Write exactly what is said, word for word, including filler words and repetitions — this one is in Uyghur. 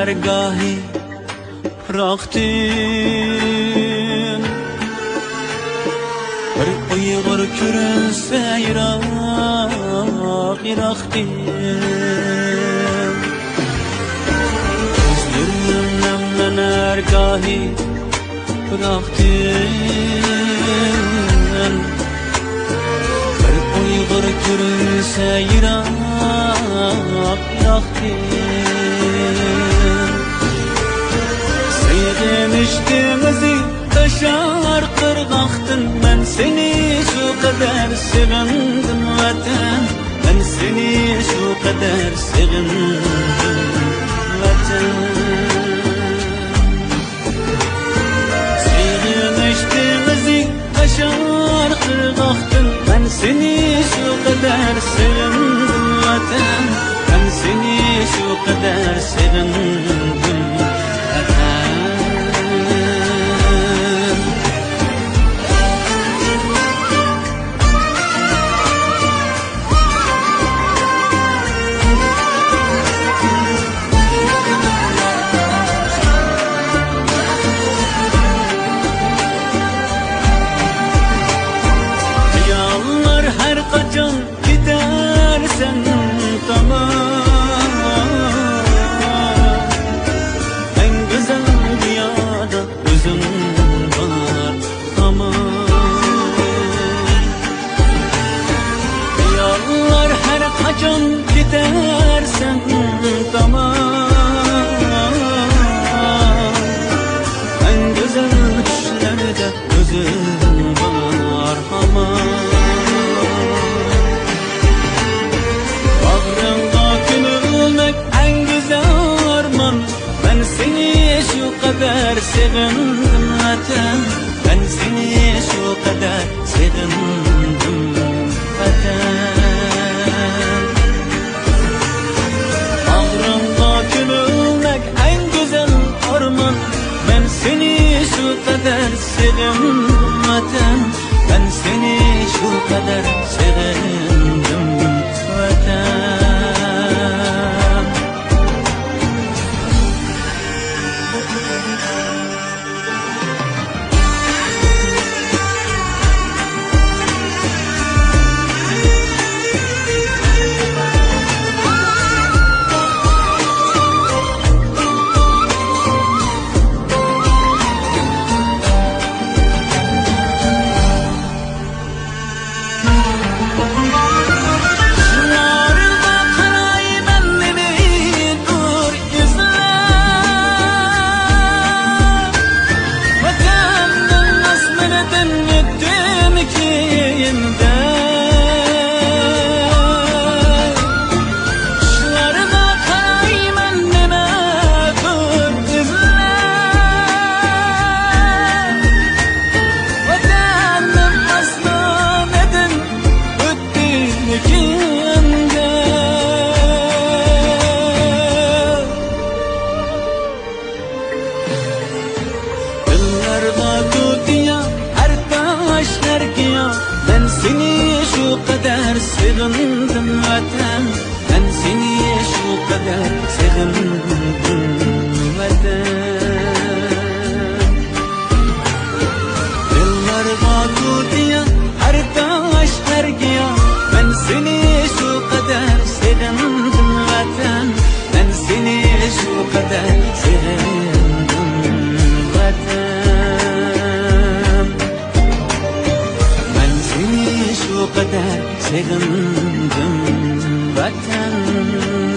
گاھى پىراقتىن بىر ئۇيغۇر كۆرۈنسە يىراق، يىراقتىن. كۆزلىرىم نەملىنەر گاھى پىراقتىن. بىر ئۇيغۇر كۆرۈنسە يىراق، يىراقتىن. سېغىنىش دېڭىزى تاشار قىرغاقتىن، مەن سېنى شۇ قەدەر سېغىندىم، ۋەتەن. مەن سېنى شۇ قەدەر سېغىندىم، ۋەتەن. سېغىنىش دېڭىزى تاشار قىرغاقتىن، مەن سېنى شۇ قەدەر سېغىندىم، ۋەتەن. مەن سېنى شۇ قەدەر سېغىندىم، ۋەتەن. خىياللار ھەر قاچان كېتەرسەن تامان، ئەڭ گۈزەل دىياردا ئۆزۈڭ بار ھامان. خىياللار ھەر قاچان كېتەرسەن تامان، ئەڭ گۈزەل چۈشلەردە ئۆزۈڭ بار ھامان. باغرىڭغا كۆمۈلمەك ئەڭ گۈزەل ئارمان، مەن سېنى شۇ قەدەر سېغىندىم، ۋەتەن. مەن سېنى شۇ قەدەر سېغىندىم، ۋەتەن. باغرىڭغا كۆمۈلمەك ئەڭ گۈزەل ئارمان، مەن سېنى شۇ قەدەر سېغىندىم، ۋەتەن. مەن سېنى شۇ قەدەر سېغىندىم، ۋەتەن. شۇلارغا قارايمەن نېمىدۇر ئىزلەپ، ۋەتەننىڭ ئاسمىنىدىن ئۆتتۈم كېيىندە. شۇلارغا قارايمەن نېمىدۇر ئىزلەپ، ۋەتەننىڭ ئاسمىنىدىن ئۆتتۈم كېيىندە. دىللارغا تۇتىيا، ھەر تاش، ھەر گىياھ، مەن سېنى شۇ قەدەر سېغىندىم، ۋەتەن. مەن سېنى شۇ قەدەر سېغىندىم، ۋەتەن. دىللارغا تۇتىيا، ھەر تاش، ھەر گىياھ، مەن سېنى شۇ قەدەر سېغىندىم، ۋەتەن. مەن سېنى شۇ قەدەر سېغىندىم، ۋەتەن. مەن سېنى شۇ قەدەر سېغىندىم، ۋەتەن.